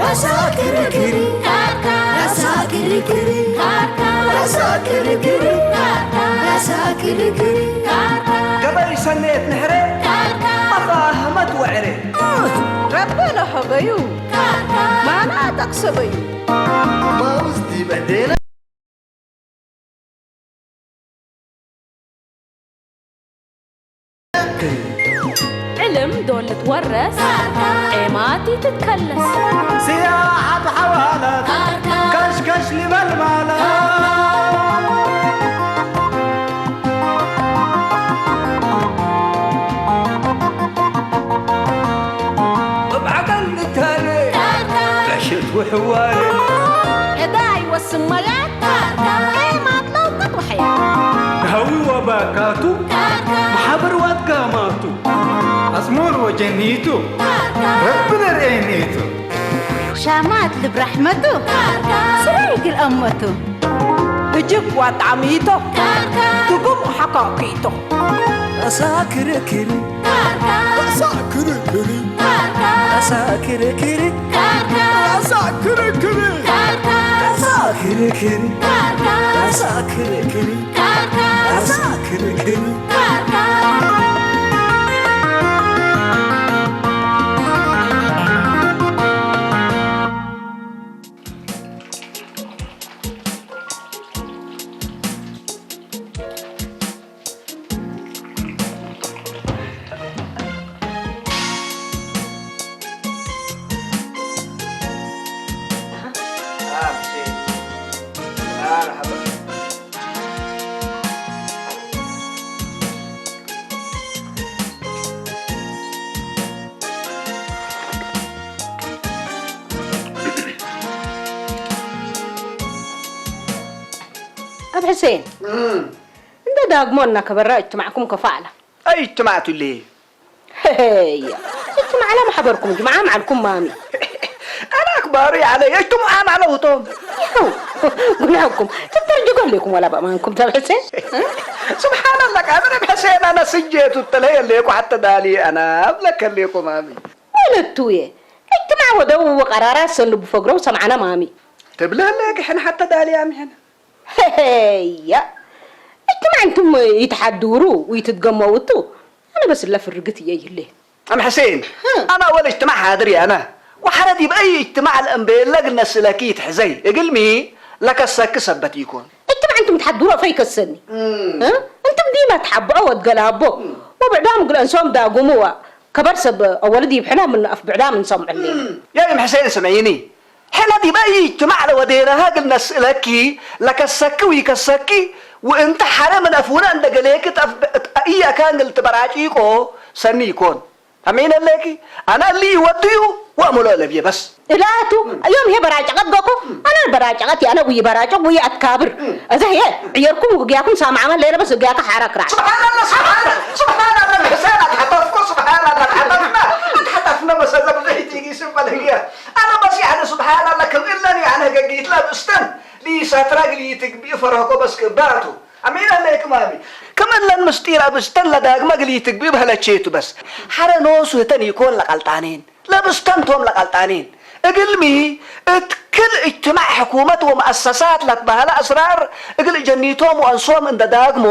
ራሳ ክርክር ካርካ፣ ራሳ ክርክር ካርካ፣ ራሳ ክርክር ካርካ፣ ራሳ ክርክር ካርካ። ገበይ ሰኔት ንሕረ ካርካ። ኣፋ ህመት ወዕረ። ረበነ ሀበዩ ካርካ። ማና ጠቅሰበዩ። ማውዝ ዲበዴነ። ዕልም ዶ ልትወረስ፣ ኤማቲ ትትከለስ። ስያ ሓብ ሓዋላት፣ ከሽከሽ ሊበል ማለት። እብ ዓቀል ንታነ፣ ብዕሽት ውሕዋይ። ዕዳ ኣይወስን መያት፣ ኤማት ለውቀት ወሕያ። ሃዊ ወባካቱ፣ መሓብር ዋትጋማቱ። ኣጽሙር ወጀኒቱ፣ ረቢ ነርኤኒቱ። ሻማት ልብ ራሕመቱ፣ ስራይ ግል ኣመቱ። እጅግ ዋጣሚቶ፣ ትጉም ሓካኪቶ። ኣሳ ክርክር፣ ኣሳ ክርክር፣ ኣሳ ክርክር፣ ኣሳ ክርክር፣ ኣሳ ክርክር፣ ኣሳ ክርክር። ኣብ ሕሴን፣ እም። እንደ ዳግሞ እናከበራ እጅትማዕኩም ከፋ ኣላ። ኣይትማዕቱሊ። ሄያ፣ እጅትማዕላ ማሕበርኩም፣ ጅምዓ ማዕልኩም ማሚ። ኣና ኣክባሩ ያለ የጅትሙ ኣና ለውጦም። ያው፣ ጉናኩም፣ ትተርጅጎ ኣለኩም ወላ በእማንኩም ተብ ሕሴን? ስብሓንላ፣ ቃ፣ ምንም ሕሴን ኣና ስጀቱ ተለየ ለይኩ ሓተ ዳሊ ኣና ኣብለከ ለይኩ ማሚ። ወለቱ እየ፣ እጅትማዕ ወደው ወቀራራ ሰንቡ ፈግረው ሰምዓና ማሚ። ትብለለ ግሕን ሓተ ዳሊ ኣምሕን። ሄያ፣ እጅትማዕ እንቱም ይትሓድሩ ወይትትገመውቱ፣ ኣነ በስለ ፍርግት እየ ይህሌ። ኣም ሕሴን፣ ህ። ኣና ወለ እጅትማዕ ሓድር እየ ኣና። ወሓረ ዲበይ እጅትማዕ ለእምበየለ ግነስለኪ ይትሕዘይ። እግልሚ ለከሰኪ ሰበት ይኮን። እጅትማዕ እንቱም ትሓድሩ ፈይከሰኒ። እም። እ? እንቱም ዲማ ትሓብዖ ወትገላቦ። እም። ወብዕዳም ግልአንሶም ዳጉምዋ። ከበር ሰብ ኣወልድ ይብሕና ምን ኣፍ ብዕዳም እንሰምዕኒ። እም። ያ እም ሕሴን ስመይኒ። ሕነ ዲበይ እጅትማዕ ለወዴረሃ ግል ነስእለኪ፣ ለከሰኪ ወይከሰኪ፣ ወእንተ ሐረ ምን አፍውነ እንደ ገሌኪ ጠፍ-፣ እያካን ግል ትበራጪቆ ሰኒ ይኮን። አሜን አለኪ፣ አነ እሊ ይወድዩ ወእምሎ ለብየ በስ። እላቱ፣ እዮም ሄ በራጨቀት ገኩ፣ አነ በራጨቀት ያነ ውይ በራጨቅ ውይ አትካብር። እዛ ሄ፣ ዕየርኩም ውግያኩም ሳማዕመን ሌለ በስ ውግያካ ሐረክራ። ስብሓንላ፣ ስብሓንላ፣ ስብሓንላ፣ ሕሰን አትሐጠፍኮ፣ ስብሓንላ፣ አትሐጠፍና፣ አትሐጠፍና በሰዘ ብዙሕ ይትጊ ስበለግያ። ኣነ በስ ያዕነ ስብሓንላ ከም እለን ያዕነ ገጊት ለብስተን ሊሰትረግ ሊትግቢ ፈረኮ በስ ክባቱ። አሜን አለይኩም አሜን። ከም እለን ምስጢር ኣብስተን ለዳግመ ግሊትግቢ በህለቼቱ በስ። ሐረ ኖሱ ህተን ይኮን ለቀልጣኔን። ለብስተን ቶም ለቀልጣኔን። እግልሚ እት ክል እጅትማዕ ሕኩመት ወመአሰሳት ለትበህለ አስራር እግል እጀኒቶም ወአንሶም እንደ ዳግሞ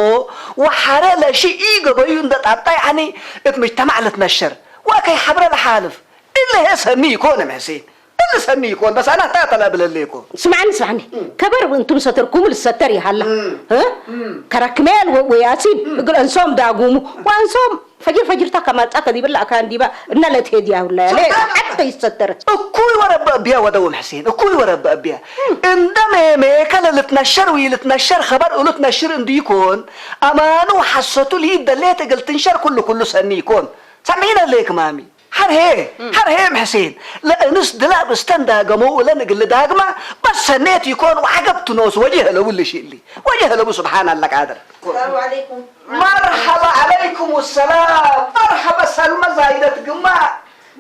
ወሐረ ለሽኢ ገበዩ እንደ ጣብጣ ያዕኒ እት ምጅተማዕ ልትነሸር ወአከይ ሐብረ ለሓልፍ። እለ ሄ ሰኒ ይኮን እም ሕሴን፣ እለ ሰኒ ይኮን፣ በስ አና ታተላ ብለሌ ይኮን። ስምዓኒ፣ ስምዓኒ። እም። ከበር እንቱም ሰተርኩም ልሰተር ይሃላ። እም። እ? እም። ከረክሜል ወ-፣ ወያሲን እም። እግል እንሶም ዳጉሙ። ወአንሶም ፈጅር ፈጅርታ ከማልጻ ከዲብላ አካ እንዲባ እና ለትሄድ ያሁላ ያለ ስብሓን ሐቅ ይሰተር። እኩይ ወረብ አብያ ወደው እም ሕሴን፣ እኩይ ወረብ አብያ። እም። እንደ ሜሜከ ለልትነሸር ወይልትነሸር ከበር እሉ ትነሽር እንዲኮን፣ አማኑ ወሐሰቱ ሊደሌት እግል ትንሸር ኩሉ ኩሉ ሰኒ ይኮን። ሰሚዕነ ሌክ ማሚ። ሐርሄ፣ እም። ሐርሄ እም ሕሴን፣ ለእንስ ድላብ እስተን ዳገመው እለን እግል ዳግማ በሰኔት ይኮን ወዐገብ ትኖስ ወጀህ ለቡ ልሽሊ። ወጀህ ለቡ ስብሓን አለ ቃድር። ሰላሙ ዓለይኩም። መርሐባ ዓለይኩም ሰላም። መርሐባ ሰልመ ዛይደት ግማ፣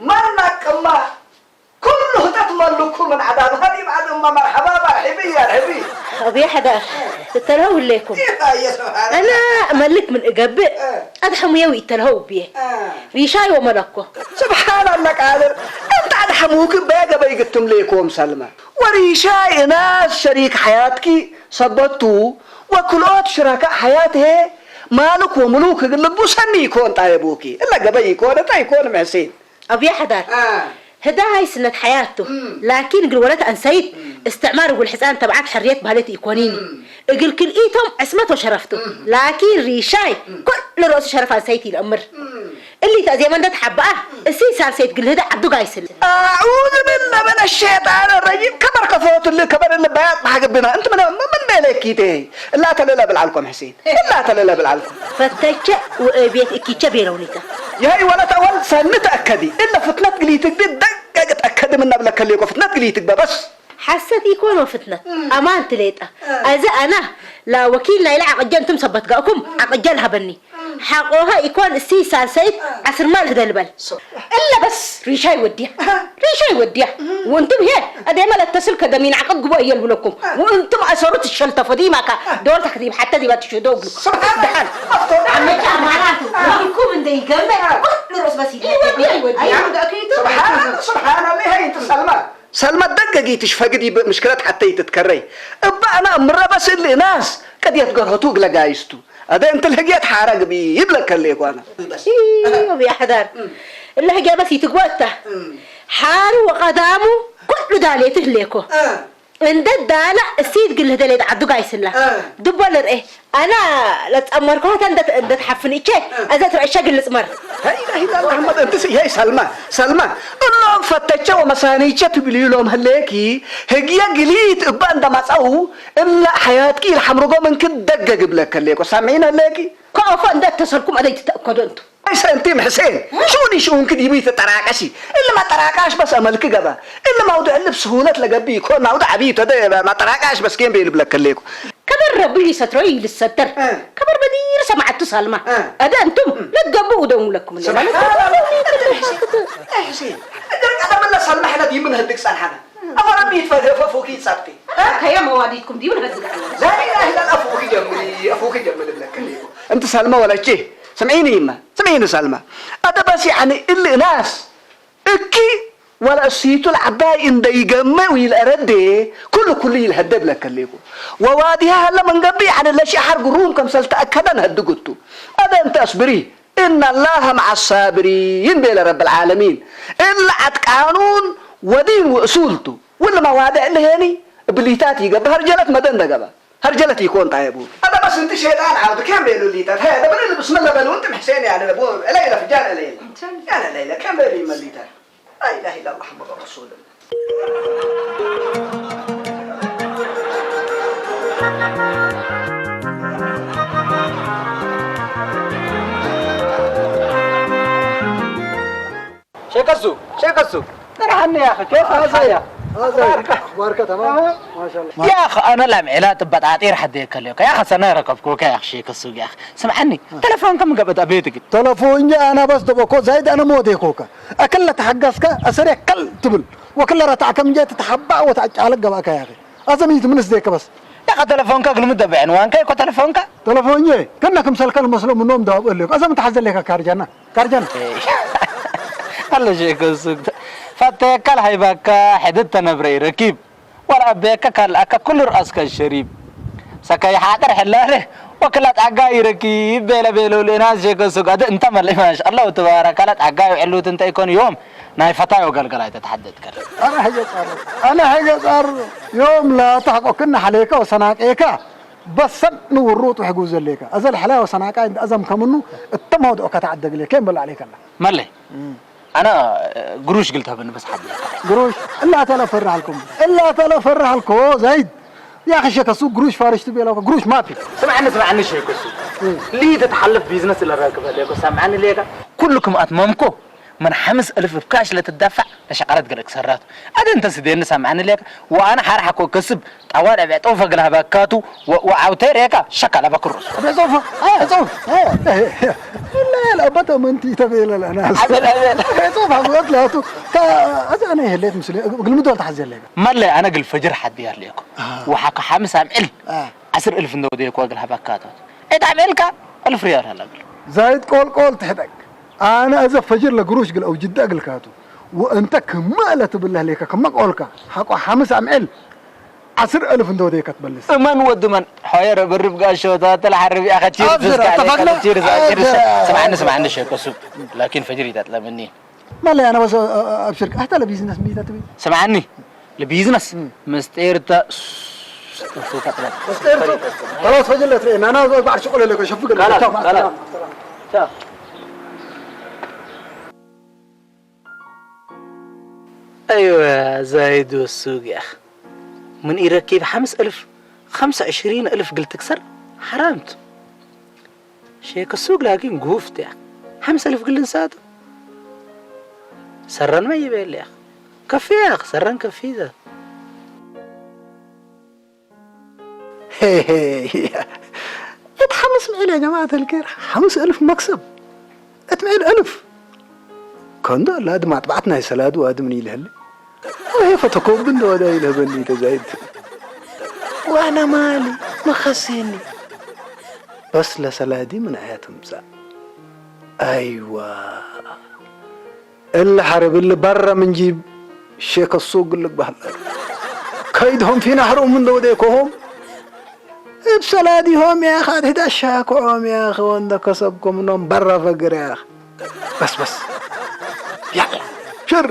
መና ቅማ፣ ኩሉ ህጠት መን لكم من عذاب هذه بعد أمة مرحبا مرحبا يا رحبي. أبي حدار تتلهو ليكم. يا سبحان أنا الله. أملك من أقبئ آه. أدحم يوي يتلهو بيه. آه. ريشاي وملكو. سبحان الله قادر. أنت أدحموك بيقى بيقتم ليكم سلمى. وريشاي ناس شريك حياتك صبتو وكل أوت شركاء حياته مالك وملوك قلبو سمي يكون طيبوكي. إلا قبي يكون طيب يكون محسين. أبي حدار آه. هدا هاي سنة حياته. لكن قل ولد أنسيت استعمار والحسان تبعت حرية بهالت إيكونيني. قل كل إيتم عصمته وشرفته. لكن ريشاي كل رأس شرف أنسيت الأمر. اللي تأذي من ده تحبأه السي سالسيت قل هدا عبدو قايسل. أعوذ بالله من الشيطان الرجيم. كبر كفوت اللي كبر اللي بيات ما حق بنا. أنت من من بيلك كيتي. لا تللا بالعلكم حسين. لا تللا بالعلكم. فتشة وبيت إكيتشة بيرونيتا. يا أي ولا تأول سنة تأكدي. إلا فتنة قليتك دي دقة تأكد من نبلك اللي فتنة قليتك بس. حست يكون فتنة أمان تليتا. أذا أنا لا وكيل لا إلى عقجان تم سبت قاكم عقجال هبني. حقوها يكون السي سالسيت عسر مال هذا البل. إلا بس ريشاي وديا. ريشاي وديا. وانتم هي أدي ما لا تسل كدمين عقد قبو أيل ولكم. وانتم أسرت الشلطة فدي ماكا دور تكذيب حتى دي باتشو دوغلو. سبحان الله. عمك أماناتو. لكم من ده يقمع كل رأس بس يدي. أيوة دي أيوة دي. أيوة ده أكيد. سبحان الله سبحان الله. هي أنت سلمى سلمى دققي تشفقدي مشكلة حتى يتتكري. أبا أنا مرة بس اللي ناس قد يتقرهتوك لقايستو. هذا أنت الهجيت حارق بي يبلك اللي يقوانا. إيه يا حدار. اللهجة بس يتقوته. حارو وقدامو كل داليته ليكو. آه. እንደ ዳላ እሲት ግልህ ደሌት ዓዱ ጋይስላ እ። ድቦ ልርኤ ኣና ለጸመርኩ ሀታ እንደ እንደ ተሐፍን እቼ እዘ ትረእሸ ግልጽ መር لا إله إلا الله محمد أنت سي هي سلمى سلمى እሎም ፈተቸ ወመሳኒቸ ትብልዩ ሎም ህሌኪ ህግየ ግሊት እባ እንደማጸው እምላ ሐያትኪ ኢልሐምርጎ ምንክን ደገ ግብለከ ሌኮ ሳምዒን ህሌኪ ከኦፎ እንደ ተሰልኩም ኣደይ ትተእከዶ እንቱ ሰንቲም ሕሴን ሹኒ ሹንክ ዲቡ ይትጠራቀሺ እሊ ማጠራቃሽ በስ አመልክ ገባ እሊ ማውድዕ ልብ ስሁነት ለገቢ ይኮን ማውድዕ አብይ ተደ ማጠራቃሽ በስ ኬን ቤል ብለከሌኩ ከበር ረቢ ይሰትሮ ይልሰተር እ። ከበር በዲር ሰማዓቱ ሳልማ እ። አደ እንቱም ለገቡ ውደሙ ለኩም ሕሴን እግር ቀደም ለሳልማ ሕነ ዲምን ህድግ ጸንሓና አፈረም ይትፈገፈፉኪ ጸብቲ ከየ መዋዲድኩም ዲዩ ንበዝግ لا إله إلا الله أفوك جملي أفوك جملي ብለከሌኩ እንቲ ሳልማ ወላቼ ስምዒኒ ይማ ስምዒኒ ሳልማ ኣደ በስ ያኒ እሊ ናስ እኪ ወላ እሲቱ ለዓባይ እንደይገመ ይልአረዴ ኩሉ ኩሉ ይልሀደ ብለከሌኩ ወዋዲሃ ሀለ መንገቢ ያኒ ለሺ ሐር ግሩም ከምሰል ተአከደ ነህድግቱ አደ እንተ አስብሪ إن الله مع الصابرين ቤለ ረብ العالمين እለ ዐት ቃኑን ወዲን ወእሱልቱ ውል መዋድዕ ለሄኒ እብሊታት ይገብር ሀርጀለት መደ እንደገባ ሀርጀለት ይኮን ጣየቡ አደ በስ እንቲ ሸይጣን ዓብዱ ኬም ቤሉ ሊጠት ሀ ለበለ ብስመ ለበሉ እንቲ ሕሴን ያለ ለቡ እለ ኢለ ፍጃን እለ ኢለ ያለ ለይለ ኬም ቤሉ ይመሊተ لا إله إلا الله محمد رسول الله ሸከሱ ሸከሱ ጥርሓኒ ያኸ ኬፍ ኣዘያ أخبارك تمام؟ ما شاء الله. يا أخ أنا لم علا تبت عطير حد يكليك يا أخ سنة ركبكوك يا أخ شيكسو يا أخ سمعني تلفون كم قبت أبيتك تلفوني أنا بس دبكو زايد أنا مودي كوكا أكل تحقسك أسرع كل تبل وكل رتع كم جاي تتحبع وتعجالك قباك يا أخي أزميت من سديك بس يا أخ تلفون كاك المدة بعين وان كاي كو تلفون كا تلفوني كنا كم سلك المسلم منهم داب اللي أزم تحزل لك كارجانا كارجانا الله شيكسو فتك الحيبك حددت نبري ركيب ወላ ኣቤከ ካልኣከ ኩሉ ርኣስከ ሸሪብ ሰከይ ሓጥር ሕላለ ወክላት ዓጋ ይረኪብ ቤለ ቤሎ ልእናስ ሸከ ሱጋደ እንተ መለ ማሻአላሁ ተባረከ ላት ዓጋ ይዕሉት እንተ ይኮን ዮም ናይ ፈታዮ ገልገል ኣይተተሓደትከ أنا حاجة صار أنا حاجة صار يوم لا تحقق كنا حليك وسناقيك بس نورو تحقو زليك أزل حلا وسناقا أزم كمنو التمهد أكتعدق لك كم بلا عليك الله መለ ኣነ ግሩሽ ግልተብኒ በስ ሓቢርካ قروش إلا تلا فرح لكم إلا تلا فرح لكم زايد يا أخي شيخ السوق قروش فارش تبي لك قروش ما في ስምዓኒ ስምዓኒ ሸይኮ ሱ ሊ ተተሓልፍ ቢዝነስ ለረክበ ሌኮ ሰምዓኒ ሌካ ኩልኩም ኣትመምኮ من خمس ألف بكاش لا تدفع لشقرات قالك سرات. أدي أنت سيدي الناس معنا ليك، وأنا حرح كو كسب طوال أبيع طوفة قلها بكاتو، و-، وعاوتير هيك شكل بكروس. أبيع طوفة؟ آه. طوفة. آه. لا، لا، بطل ما أنت تبي، لا، لا، أنا آسف. أبيع، أبيع. أبيع طوفة، أبيع لا، تو. تا-، أنا هليت مسلي، قل مدول تحزي ليك. ما لا، أنا قل فجر حد يهليكم. آه. وحكى حمس أم إل. آه. عشر ألف ندو ديكو قلها بكاتو. إيه تعمل كا؟ ألف ريال هلا قل. زايد قول قول تحتك. ኣነ እዘ ፈጅር ለግሩሽ ግል ኣውጅዳ እግልካቱ። ወእንተ ክመ እለ ትብለህ ሌከ ክመ ቆልካ። ሓቆ ሓምስ ኣምዕል ዓስር እልፍ እንተ ወደይ ከትበልስ። እመን ወዲ መን። ሖየ ረብርብ ጋሾታ ተለሓርብ ኢኻ። ቺርስ ኣብሽር፣ እስካ ሌካ፣ ኣተፋቅለ? ቺርስ፣ ቺርስ። ኣብሽር። ስምዓኒ፣ ስምዓኒ ሸኮ ሱቅ። ላኪን ፈጅር ይጠጥለምኒ። ማለይ ኣነ በስ፣ እ፣ እ፣ ኣብሽር። ኣሕታ ለቢዝነስ ሚታ ትብል። ስምዓኒ። ለቢዝነስ እም። ምስጢር ተ-፣ እሱ ቀጥለ። ምስጢር ተ-፣ خلاص ፈጅር ለትርኢ። ናና በዓል ሽቁል ለከ ሸፍግ ለከ። ካላ፣ ቻው፣ ካላ። ቻው። أيوة، زايد والسوق يا أخ. من يركب خمس ألف، خمسة وعشرين ألف قلت تكسر؟ حرامت. شيك السوق لكن قوفت يا أخ. خمس ألف قلت ساعته. سرا ما يبين لي يا أخ. كفي يا أخ، سرا كفي ذا. ሄሄ፣ እት ሓምስ ምዕል ያ ጀማዓት ኣልከይር፣ ሓምስ እልፍ መክሰብ። እት ምዕል እልፍ። ከንዶ ኣላ ድማ ጥብዓት ናይ ሰላዱ ኣድምን ኢልህሊ። ወሄ ፈተኮብ እንደ ወዳ ኢልህበኒ ተዛይድ። ዋና ማሊ መኸሴኒ። በስ ለሰላዲ ምን ኣያ ትምጻእ። ኣይዋ። እሊ ሓርብ እሊ በረ ምንጂብ ሼከ ሱግ እሊ ግባህላ። ከይድሆም ፊ ናህሮም እንደ ወደ ኮሆም። እብ ሰላዲሆም ያኽ ኣድህዳ ሻክዖም ያኽ ወንደ ከሰብኩም ኖም በረ ፈግር ያኽ። በስ በስ። ያላ። ሽር።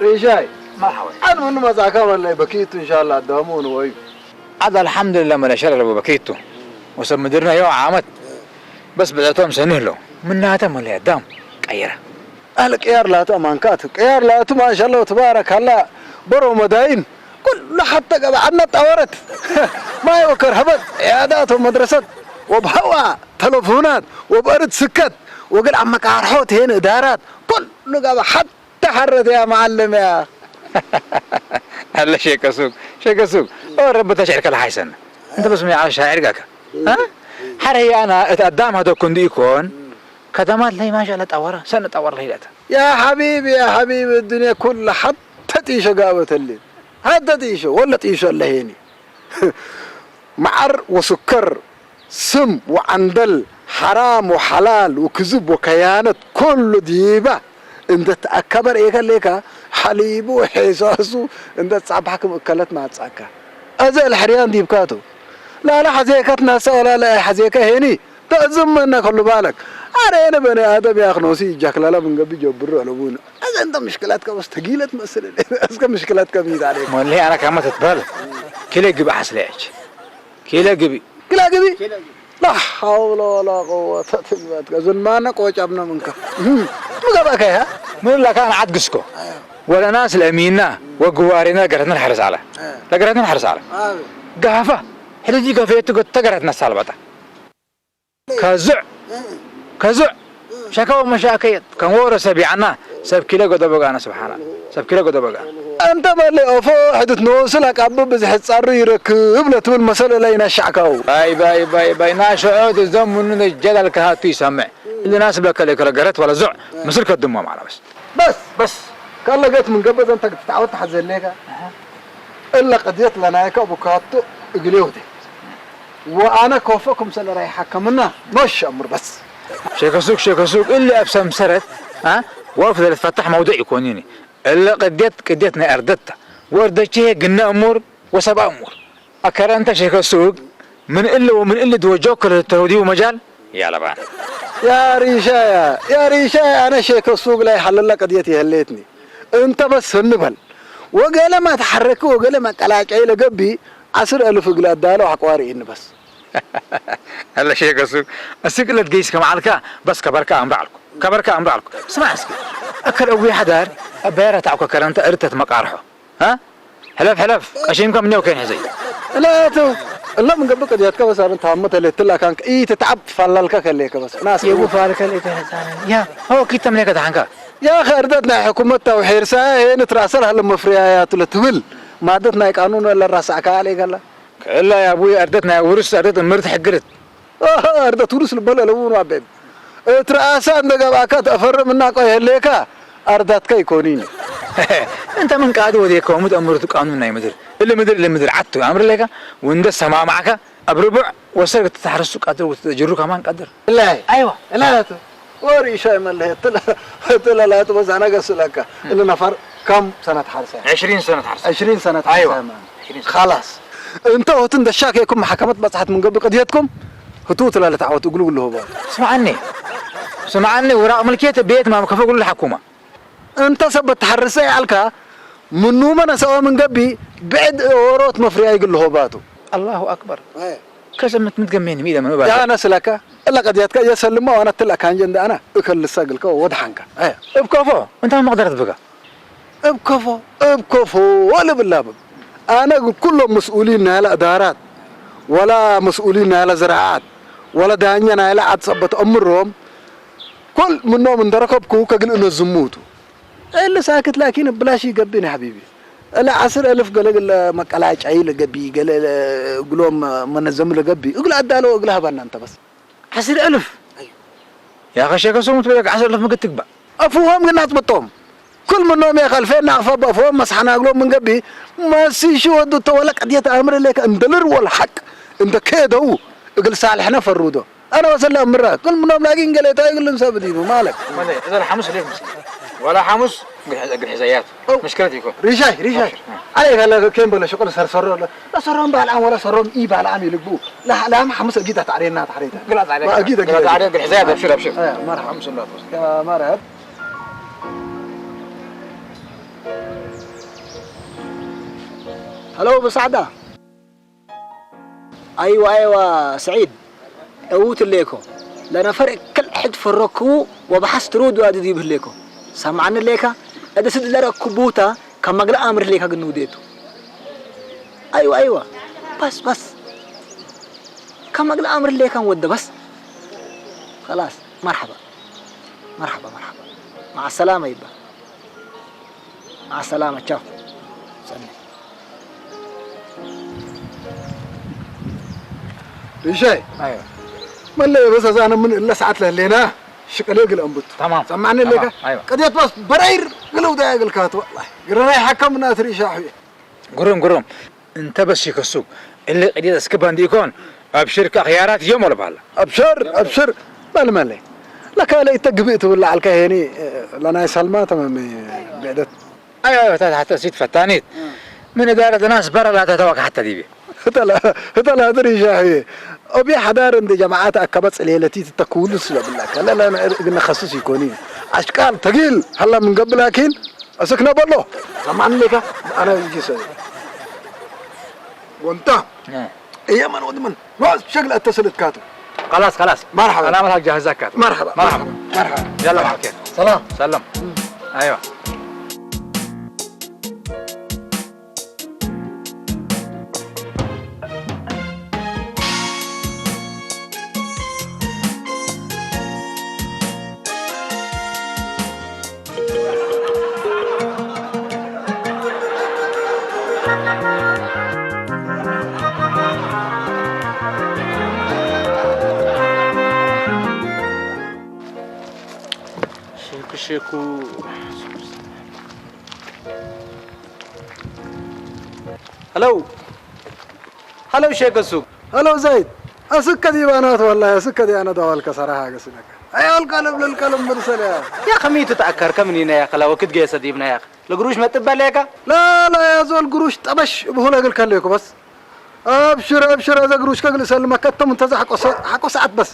ሪሻይ፣ መርሓባ። ኣን ምኑ መጻእካ መላይ በኪቱ፣ እንሻላ ኣዳሙ ንወዩ። ዓድ ኣልሓምዱሊላ መለሸር ኣለዎ በኪቱ። ወሰብ ምድርና ዮ ዓመት በስ ብዕቶም ሰኒህ ኣሎ። ምናተ መለያ ዳም ቀየረ። ኣለ ቅያር ላቱ ኣማንካቱ፣ ቅያር ላቱ ማሻላ ተባረካላ። በሮ መዳይን ኩሉ ሓተ ገባ ዓድና ጣወረት። ማይ ወከር ሀበት፣ ዕያዳት ወመድረሰት፣ ወብሀዋ ተለፉናት፣ ወብአርድ ስከት፣ ወግል ኣብ መቃርሖት ሄን እዳራት፣ ኩሉ ገባ ሓት ተሓረት ያ መዓልም ያ። ኣለ ሸከ ሱቅ፣ ሸከ ሱቅ። ኦ ረቢ ተሽዕር ከለ ሓይሰን። እንተ በስመ ያ ሻዕር ጋካ። እ? ሓረ ያና እት ኣዳም ሀደኩ እንዲ ኢኮን። ከደማት ለይ ማሻአላ ጣወራ፣ ሰነ ጣወራ ለይ ዳታ። ያ ሓቢቢ፣ ያ ሓቢቢ፣ እዱንያ ኩላ ሓተ ጢሾ ጋበተልን። ሓተ ጢሾ፣ ወለ ጢሾ ኣለሄኒ። መዓር ወስከር፣ ስም ወዓንደል፣ ሓራም ወሓላል ወክዝብ ወከያነት፣ ኩሉ ዲባ እንተ ተኣከበ ርእየካ ሌካ፣ ሓሊቡ ሄሳሱ እንተ ጻባሕ ክም እከለት ማጻካ። ኣዘ ኣልሕርያን ዲብካቱ። ላላ ሓዜካ ትናሳ ወላ ላ ሓዜካ ሄኒ፣ ተእዝመና ከሉ ባለክ። ኣረ የነ በኒ ኣደም ያኽ ኖሲ እጃክ ላላ ምንገቢ ጀብሩ ኣለቡን። ኣዘ እንተ ምሽክላት ከበስ ተጊለት መስል። እስከ ምሽክላት ከሚት ኣሌክ። ሞሌ ኣና ካማ ተትበል። ኪለ ግብ ሓስለያች። ኪለ ግቢ። ኪለ ግቢ? ላ ሓውለ ወላ ቁወተ ኢላ ብላትካ። እዞን ማና ቆጫምና ምንካ። እህም። ምገባካ ኢኻ? ምን ለካ ንዓት ግስኮ። ወለና ስለ እሚና ወግዋሪና ገረትና ንሓርስ ኣለ። እ። ለገረትና ንሓርስ ኣለ። ኣብ። ጋፋ። ሕልጂ ከፈየቱ ገተ ገረትና ሳልባታ። ከዙዕ። እ። ከዙዕ። ሸካ ወመሻከየት ከም ወረ ሰብ ይዓና ሰብ ኪለ ገደቦ ጋና ስብሓና ሰብ ኪለ ገደቦ ጋና። أنت مالي أوفو حدث نوصل أقابل بزح الصارو يركب لتول مسألة لينا الشعكاو. ባይ ባይ ባይ ባይ ናሽዖት እዞም ምኑ ጀላል ከሃቱ ይሰምዕ። እሊ ናስ ብለከ ለከለ ገረት ወላ ዙዕ ምስል ከድሞ ማዕላ በስ። በስ በስ። ካለ ገት ምን ገበዘ እንተ ክትዓወት ተሓዘ ሌካ። እለ ቅድየት ለናይከ ቡካቶ እግሌ ወደ። ወአነ ኮፈኩም ሰለ ራይ ሐከምና ኖሽ አምር በስ። ሸከሱቅ ሸከሱቅ እሊ ኣብ ሰምሰረት፣ አ? ወፍ ለልትፈታሕ መውድዕ ይኮንኒ። እለ ቅድየት ቅድየት ናይ ኣርደታ። ወርደቼ ግና እሙር ወሰብኣ እሙር። ኣከረ እንተ ሸከሱቅ ምን እሊ ወምን እሊ ድወጆ ከለ ተውዲው መጃል ያለባን። يا ريشايا، يا ريشايا، أنا شيك السوق لا يحلل لك قضيتي هليتني. أنت بس هنبل. وقال ما تحرك وقال ما قلاش إلى قبي عشر ألف قلاد دالو حقواري إن بس. هلا شيك السوق. السوق اللي تقيس كم عالكا، بس كبركا أمر عالكو. كبركا أمر عالكو. اسمع اسكي. أكل أبوي حدار، أبيرة تعكو كرنت أرتت مقارحو. ها؟ ሕለፍ ሕለፍ ቀሺንካ ምንያው ከይን ሕዘይ። እላቱ እሎም እንገብር ቀዲያትካ በስ ኣበን ታሞ ተለትላ ካንክ ኢትትዓብ ፋላልካ ከለየከ በስ ናስ የጉ ፋልከ ለይከ ሕፃን ያ ሆ ኪተም ለይከ ተሓንካ። ያኸ እርደት ናይ ሕኩመት ታው ሒርሳ ሄን ትራሰል ሃለ መፍሪያ ያቱ ለትብል ማደት ናይ ቃኑን ለራሳዕካ ኣለ ገላ። ከላ ያቡ እርደት ናይ ውርስ እርደት እምርት ሕግርት። ኣርዳት ውርስ ልበል ኣለውን ዋቤብ እትረኣሳ እንደ ገባእካ ተፈርም እና ቆይ ህሌካ ኣርዳትካ ይኮኒን። እንተ ምን ቃዲ ወዴከ ወምት ኣምርቱ ቃኑን ናይ ምድር እሊ ምድር እሊ ምድር ዓቱ ኣምር ሌካ ወንደ ሰማማዕካ ኣብ ርቡዕ ወሰር ክትተሕርሱ ቃድር ወትተጅሩ ከማን ቃድር። እላይ ኣይዋ እላቱ ወሪ ሻይ መለህ ትለ ትለ ላቱ በዛና ገስለካ እሊ ነፈር ከም ሰነት ሓርሳ عشرين سنة حرس عشرين سنة ኣይዋ ሓርሳ ማን عشرين سنة. خلاص እንተ ሆትን ደሻ ከይኩም ማሕከመት በጽሓት ምን ገብር ቅድየትኩም ህቱ ትላለ ተዓወት እግሉ ግሉ ህቦ ስምዓኒ ስምዓኒ ውራቕ ምልኬት ቤት ማም ከፈ ግሉ ሓኩማ እንተ ሰብ ተሓርሰ ያልካ ምኑ መነሰኦ ምን ገቢ ብዕድ ኦሮት መፍሪያ ይግሉ ሆባቱ ኣላሁ ኣክበር ከሰምት ምትገሜን ሚለ መባል ያነ ስለካ እላ ቀድያትካ የሰልማ ዋና ትላ ካንጀ እንደ ኣና እከልሳ ግልካ ወድሓንካ እብ ከፎ እንታ መቕደረት ብጋ እብ ከፎ እብ ከፎ ወልብላብም ኣነ ግን ኩሎም መስኡሊን ናይላ እዳራት ወላ መስኡሊን ናይላ ዝረዓት ወላ ዳኛ ናይላ ዓድ ጸበት ኣምሮም ኩል ምኖም እንደረከብኩ ከግልእ ነዝሙቱ እሊ ሳክት ላኪን ብላሽ ይገብን ያ ሐቢቢ እለ ዓስር እልፍ ገለ ገለ መቀላጫይ ለገቢ ገለ ግሎም መነዘም ለገቢ እግል ኣዳለው እግል ሃባና እንተ በስ ዓስር እልፍ ያኸ ሸከ ሰሙት በለክ ዓስር እልፍ ምግት ትግባእ ኣፍዎም ግን ኣጽብጦም ኩል ምኖም የኸልፌ ናቕፋ በፍዎም መስሓናግሎም ምን ገቢ መሲሹ ወዱ ተወለ ቀድየት ኣምር ሌከ እንደልር ወል ሓቅ እንደ ከየደው እግል ሳልሕነ ፈሩዶ ኣነ ወሰላ ምራ ኩል ምኖም ላጊን ገሌታ እግልን ሰብ ዲቡ ማለት مالك إذا الحمص ليك مسكين ولا حمص قد حزيات مشكلة يكون ريشاي ريشاي عليك هلا كين بلا شغل سر سر لا سرهم بالعام ولا سرهم إي بالعام يلقوا لا لا حمص أكيد تعرينا تعرينا قلت عليك قلت عليك قد حزيات أبشر أبشر مرحبا حمص الله يا مرحبا هلو بسعدة أيوة أيوة سعيد أوت ليكو لأنا فرق كل حد فرقو وبحث ترود وادي دي بليكو سمعنا ليكا أدي سد لرا كبوتا كما قل أمر ليكا قنو ديتو أيوة أيوة بس بس كما قل أمر ليكا ود بس خلاص مرحبا مرحبا مرحبا مع السلامة يبا مع السلامة تشاو سلم ريشاي أيوة ملا بس أنا من إلا ساعات لهلينا شكلي قل أنبت تمام سمعني لك أيوة قد يتبس برير قلو دا يقل كات والله قرر يحكم ناس ريشا حبي قرم قرم انت بس يكسوك اللي قد يتسكب عندي يكون أبشرك خيارات يوم ولا بحال أبشر أبشر مال مالي لك علي تقبئت ولا على الكهيني لنا سلمى تمام بعدت أيوة أيوة حتى سيت فتانيت من إدارة ناس برا لا تتوقع حتى ديبي هتلا هتلا هدري شاحي أبي حدار عند جماعات أكبت ليلتي تتكول سلا بالله لا لا أنا قلنا خصص يكوني أشكال تقيل هلا من قبل لكن أسكنا بالله سمعني لك أنا يجي سيد وانت إيه من ودمن ما شغل اتصلت كاتو خلاص خلاص مرحبا أنا عملها جاهزة كاتو مرحبا مرحبا مرحبا يلا معك سلام سلم أيوة شيكو شيكو هلو هلو شيكو سوق هلو زيد أسكت يبانات والله أسكت أنا دوالك صراحة قسلك أي القلب للقلب مرسل يا يا خميت تأكر كم نينا يا خلا وكد جيسة ديبنا يا أخي لقروش ما تباليكا لا لا يا زول قروش طبش بهولا قل كليكو بس أبشر أبشر هذا قروش كقل سلمك كتم انتزع حقو ساعة بس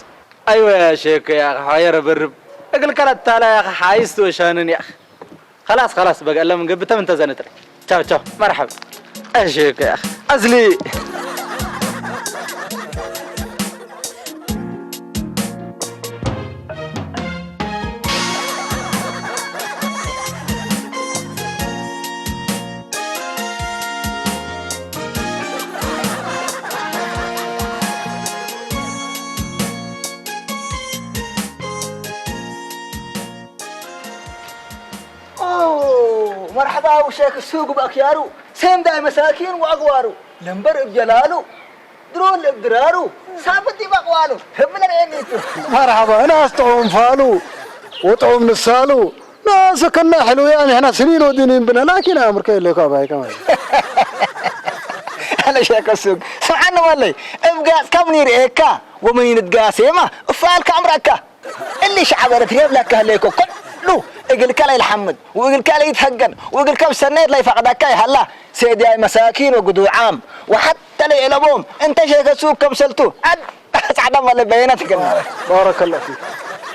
أيوة يا شيخ يا أخي حير برب أقل كلا التالا يا أخي حايست وشانن يا أخي خلاص خلاص بقى لما قبتها من تزنتر تشاو تشاو مرحبا أشيك يا أخي أزلي መርሐባ ውሸክ ሱግ በክያሩ፣ ሰምዳይ መሳኪን ወአግዋሩ፣ ለምበር እብ ጀላሉ፣ ድሮን እብ ድራሩ፣ ሳብት ይበቅዋሉ፣ ህብለ ሬኒቱ። መርሐባ፣ እናስ ጥዑም ፋሉ፣ ወጥዑም ንሳሉ፣ ናስ ከና ሕሉያን፣ ሕና ስኒን ወዲኒን ብነ፣ ላኪን አምርከ የለኮ አባይ ከማይ። አለ ሸክ ሱግ፣ ስምዓኒ ወለይ፣ እብ ጋጽካ ምን ይርእየካ፣ ወምን ይንትጋሴማ፣ እፋልካ አምረካ። እሊ ሸዓብ ኤረትርየ እብለካ ህሌኮ፣ ከሉ እግልካ ለይልሓምድ፣ ወእግልካ ለይትሀገን፣ ወእግልካ ብሰናየት ለይፈቅደካ ይሃላ፣ ሴድያይ መሳኪን ወግዱዓም፣ ወሓተ ለይዕለቦም፣ እንተ ሸከ ሱግ ከምሰልቱ፣ ዓድ ጻዕዳ ማለ በየነ ትገና። ባረከላህ ፊክ፣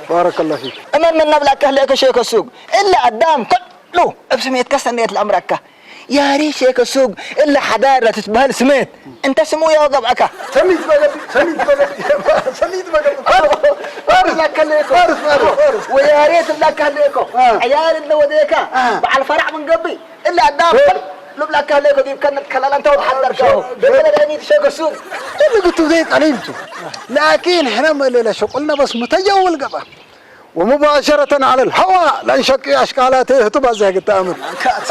ባረከላህ ፊክ። እመን መን ነብለካ ህሌኮ ሸከ ሱግ፣ እሊ አዳም ከሉ እብ ስሜትካ ሰናየት ለአምረካ። ያሪ ሸከ ሱግ፣ እሊ ሓዳር ለትትበህል ስሜት፣ እንተ ስሙ የወገብአካ። ሰኒት በገዲ፣ ሰኒት በገዲ፣ ሰኒት በገዲ። ፋርስ፣ ፋርስ፣ ፋርስ፣ ፋርስ፣ ፋርስ። ወያሬት እብላካ ህሌኮ። አ። ዕያል እለ ወዴካ። አ። በዓል ፈራዕ ምን ገብእ። እለ አዳም እ። ልብላካ ህሌኮ ዲብ ከነት ከላላ እንተ ወድ ሓደርካሁ። እ። ብትለ ደኒት ሸከ ሱግ። እሊ ግቱ ዘይ ቀሊልቱ። ላኪን ሕነ መሌለ ሸቁልነ በስ ምተየውል ገባ። ومباشرة على الهواء ለንሸቂ አሽቃላቴ ህቱ ባዛ ግጣምን።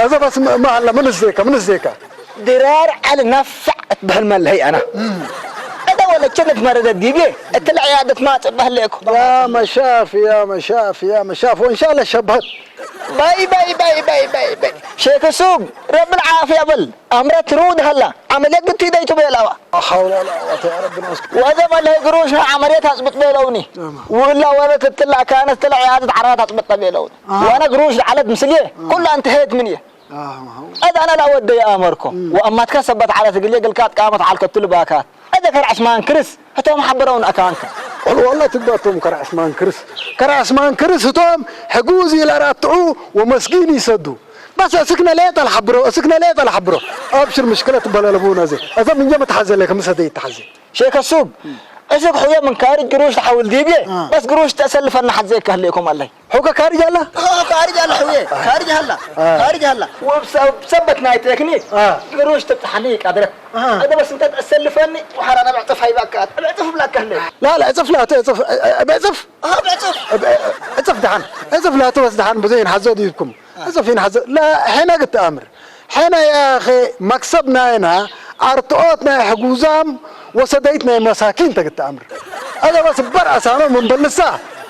እዛ በስ ም-፣ መሃላ ምን ዜካ፣ ምን ዜካ። ድራር ዐሊ ናፋዕ እትበህል መለሀይ አና። እም። እደ ወለችን እትመረደ ዲቤ፣ እትለ ዕያደት ማጽእ በህል እኮ። يا مشاف، يا مشاف، يا مشاف، وإن شاء الله ሸበህት። ባይ፣ ባይ፣ ባይ፣ ባይ፣ ባይ፣ ባይ። ሼክ ሱግ፣ ረብል ዓፍያ በል። አምረት ሩድ ሀላ፣ ዐመልየት ግትይ ደይቱ ቤላዋ። لا حول ولا قوة يا رب العظيم። ወደ መለሀይ ግሩሽ ነው ዐመልየት አጽብጥ ቤለውኒ። አማ። ውላ ወለት እትላ ካነት እትላ ዕያደት ዐራት አጽብጥ ቤለውኒ። አሃ። ወአነ ግሩሽ ለዐለት ምስልዬ፣ አሃ። ኩላ እንተሄት ምንዬ። አሃ። እት አነ ላወደየ አመርኮ። እም። ወአማትካ ሰበት ዐለት እግልዬ ግልካ አትቃመት ዐልከቱ ልባካት። እደ ከርዐስ ማንክርስ ህቶም ሐበረውን አካንከ። ወል ወላ ትግባቶም ከርዐስ ማንክርስ። ከርዐስ ማንክርስ ህቶም ሕጉዝ ኢለራትዑ ወመስጊን ይሰዱ። በስ እስክነ ሌጠ ለሐብሮ፣ እስክነ ሌጠ ለሐብሮ። አብሽር ምሽክለት በለለቡነ ዘ። እዘ ምንጀ መትሐዘ ለከ ምሰ ዘይተሐዘ። ሼክ ሱግ፣ እስክ ሑየ ምን ካርጅ ግሩሽ ተሐውል ዲብዬ፣ አ። በስ ግሩሽ ተሰልፈና ሐዘ ከህሌኩም አለይ። ሑከ ካርጅ አላ? አ፣ ካርጅ አላ ሑየ፣ ካርጅ አላ፣ አ። ካርጅ አላ። ወብሰ-፣ ብሰበት ናይ ቴክኒክ አ። ግሩሽ ትብጽሐኒ ቀድረት። አ። አደ በስ እንተ ተሰልፈኒ ወሐራና ብዕጥፍ ሃይባካ፣ ብዕጥፍ ብላካ ህለ። ላ፣ ላ፣ ዕጽፍ ላቱ፣ ዕጽፍ፣ እ-፣ እ-፣ ብዕጽፍ? አ፣ ብዕጥፍ። እ-፣ እ-፣ ዕጽፍ ደሓን፣ ዕጽፍ ላቱ በስ ደሓን ብዙ ይንሓዞ ዲብኩም። እጽፍ ይንሓዘ ላ-፣ ሐና ግትአምር። ሐና ያኸ መክሰብ ናይና አርትዖት ናይ ሕጉዛም ወሰደይት ናይ መሳኪን ተግትአምር። አዛ በስ በር አሳኖ ምን በልሳ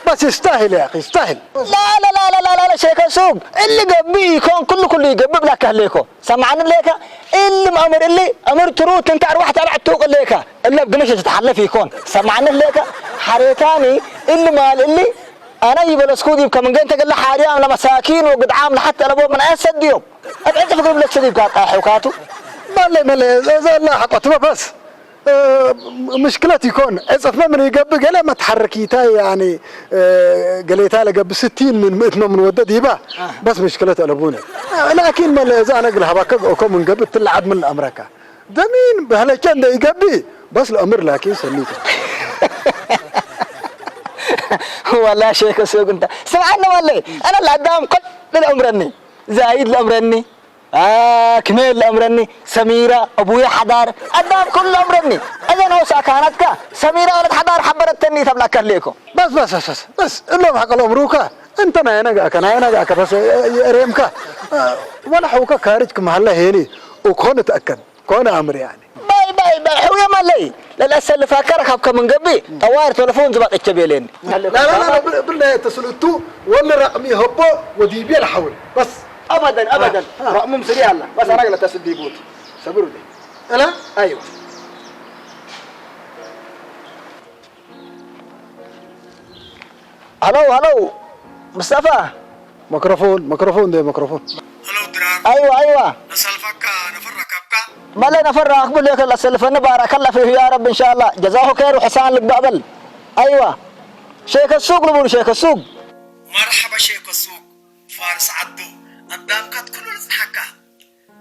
በስ ይስታሂል ያኸ ይስታሂል። ላ፣ ላ፣ ላ፣ ላ፣ ላ፣ ላ፣ ሼከ ሱግ፣ እሊ ገብእ ኢኮን፣ ኩሉ፣ ኩሉ ይገብእ ብላካ ህሌኮ። ሰምዓኒ ሌካ፣ እሊ መአምር እሊ፣ አምር ትሩት እንተ አርዋሕ ተብዕ ትውቅ ሌካ፣ እለ ብግነሽ ትትሓለፍ ኢኮን። ሰምዓኒ ሌካ፣ ሓሬታኒ፣ እሊ ማል እሊ፣ አነ ይበለስኩ ዲብ ከምንገ እንተ ገለ ሓርያም ለመሳኪን ወግድዓም ለሐት ጠለቦ ምን አያሰድዮም። እብ ዕጽፍ ግብለት ሰዲብ ካጣ ሕውካቱ። መለ፣ መለ፣ ዘ-፣ ዘላ ሐቆትመ በስ፣ እ፣ ምሽክለት ይኮን። ዕጽፍመ ምን ይገብእ ገለ መትሐርኪታይ፣ ያኒ፣ እ፣ ገሌታ ለገብእ ስቲን ምን ምእትመ ምን ወደ ዲባ። አህ። በስ ምሽክለት አለቡነ። ላኪን መለ፣ እዛ አነ ግል ሀባከ እኮ ምን ገብእ ትለዓድ ምን ለአምረካ። ደሚን በህለቸ እንደ ይገብእ፣ በስ ለአምር ላኪን ሰኒቱ። ወላ ሼክ ሱግ እንተ ስምዓኒ ወለይ፣ አነ ለአዳም ኩሉ ለአምረኒ፣ ዛይድ ለአምረኒ፣ አ፣ ክሜል ለአምረኒ፣ ሰሚራ፣ አቡየ ሐዳር፣ አዳም ኩሉ ለአምረኒ። እዘ ነውስ አካናትካ፣ ሰሚራ ወለት ሐዳር ሐበረተኒ ተብላካ ሌኮ። በስ፣ በስ፣ በስ፣ በስ፣ በስ፣ እሎም ሐቀ ለአምሩካ፣ እንተ ናየነ ጋአከ፣ ናየነ ጋአከ፣ በስ፣ እ፣ እ፣ ሬምካ፣ እ፣ ወላ ሐውካ ካርጅ ክመሃላ ሄኒ፣ እኮን እትአከድ። ኮነ አምር ያኒ። ባይ፣ ባይ፣ ባይ፣ ሕውየ ማለይ። ለለአሰልፋከ ረካብከ ምን ገብእ፣ ጠዋር ተለፎን ዝባጥ እቸ ቤሌኒ። ላ፣ ላ፣ ላ፣ ላ፣ ብል፣ ብል ናይ ተስልቱ ወለ ረቅሚ ሀቦ ወዲቤ ለሐውል። በስ። አበደን፣ አበደን። አ። ረቅሙ ምስል አላ። በስ አና ገለ ተስል ዲቡት። ሰብሩ ዲ። አላ? አይዋ። ሀለው፣ ሀለው፣ ምስጠፋ። መክሮፎን፣ መክሮፎን፣ እንደ መክሮፎን። ሀለው ድራር። አይዋ፣ አይዋ። ለሰልፈካ ነፈር ረከብካ? መለ ነፈር ረክቡ ሌከ ለሰልፈኒ ባረከላ ፊሁ ያ ረብ እንሻአላ። ጀዛሁ ኸይር ወሕሳን ልግባእ በል። አይዋ። ሼከ ሱቅ ልቡን ሼከ ሱቅ። መርሐባ ሼከ ሱቅ። ፋርስ ዓዱ። አዳምካት ኩሉ ልጽሓካ።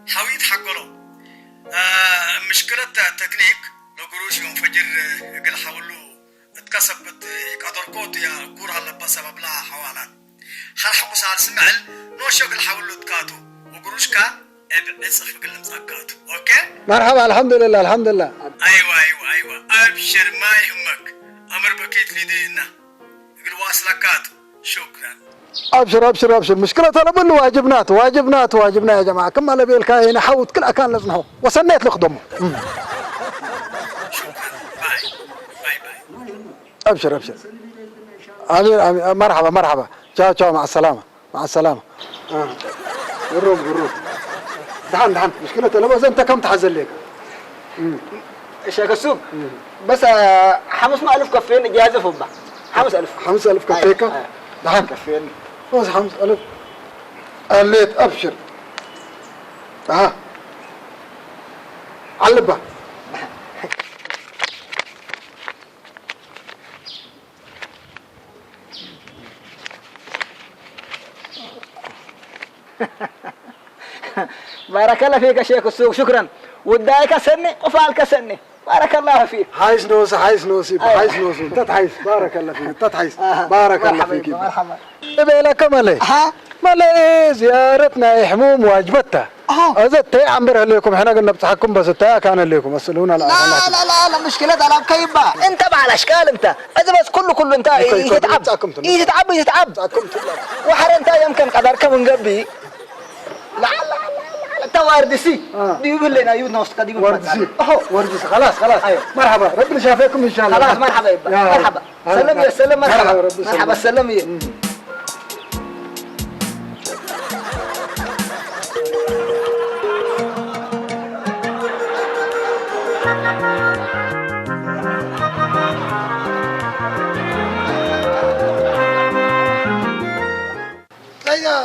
ሐዊት ሐገሎ። አ፣ ምሽክለት ተክኒክ ለግሩሽ ዮም ፈጅር እግል ሐውሉ እትከሰብት ይቀደርኮቱ ያ ኩር አለባ ሰበብላ ሐዋላት። ሐር ሐቁ ሳልስ ምዕል ኖሾ እግል ሐውሉ እትካቱ ወግሩሽካ እብ ዕጽፍ እግል ልምጻካቱ። ኦኬ? መርሐባ፣ አልሐምዱሊላህ፣ አልሐምዱሊላህ። አይዋ፣ አይዋ፣ አይዋ። አብሽር፣ ማ ይህመክ። አምር በኬት ሊደይና። እግል ዋስለካቱ። ሹክራን። أبشر، أبشر، أبشر، مشكلة تلبل واجبنات، واجبنات، واجبنا يا جماعة. كم على بالك هنا حاوت كل أكان لزنه. وسنيت لك دمه. أبشر، أبشر. أمير، أمير، مرحبا، مرحبا. تشاو، تشاو، مع السلامة. مع السلامة. آه. قروب، قروب. دحان، دحان. مشكلة لبس أنت كم تحزن لك؟ እሺ፣ ከሱ በስ ሓሙስ ማእልፍ ከፍየኒ ጃዝፍ እባ። ሓሙስ ኣልፍ። ሓሙስ ኣልፍ ከፍየካ? ኣይ፣ ኣይ። ደሓን። ከፍየኒ። በስ ሓሙስ ኣልፍ። ኣሌት፣ ኣብሽር። ኣሃ። ዓልባ። ባረከላ ፊክ ሸክ ሱቅ፣ ሽክረን። ውዳይካ ሰኒ፣ ቁፋልካ ሰኒ። ባረከላሁ ፊክ። ሓይስ ኖሲ፣ ሓይስ ኖሲ፣ ኣይ። ሓይስ ኖሲ። እንተ ትሓይስ፣ ባረከላ ፊክ፣ እንተ ትሓይስ፣ ኣሃ፣ ባረከላ መርሓባ ፊክ ይባ፣ ይባ። መርሓባ። እቤለከ መለ። ኣሃ። መለ ዝያረት ናይ ሕሙም ዋጅበታ። ኣሃ። እዘ ተይ ኣንበር ህሌኩም፣ ሕና ግን ነብጽሓኩም በስ ተይ ኣካን ህሌኩም፣ ኣስልሁና ላ፣ ላ፣ ላ፣ ላ፣ ላ፣ ላ፣ ምሽክለት ኣላብ ከይባ። እንተ በዓል ኣሽቃል እንተ። እዚ በስ ኩሉ፣ ኩሉ እንተ ይኮይ፣ ይኮይ፣ ይትዓብ። ይጻኩም ትምጻ። ይትዓብ፣ ይትዓብ። ይጻኩም ትምጻ። ወሐረ እንተ የምከን ቀደርከ ምንገቢ። ላ፣ ላ፣ ላ፣ ላ፣ ላ፣ ተዋርድሲ። አ። ዲዩ ብለና፣ ዩ ንወስድ ቀዲሙ ወርድሲ። ትመጣ። ኦሆ። ወርድሲ፣ خلاص، خلاص። أيوة. مرحبا، ربنا شافيكم إن شاء الله. خلاص، مرحبا يبا. يا مرحبا. هلا. سلم يا سلم، مرحبا. مرحبا، ربي يسلمك. مرحبا، سلم يا. مم. أيوة.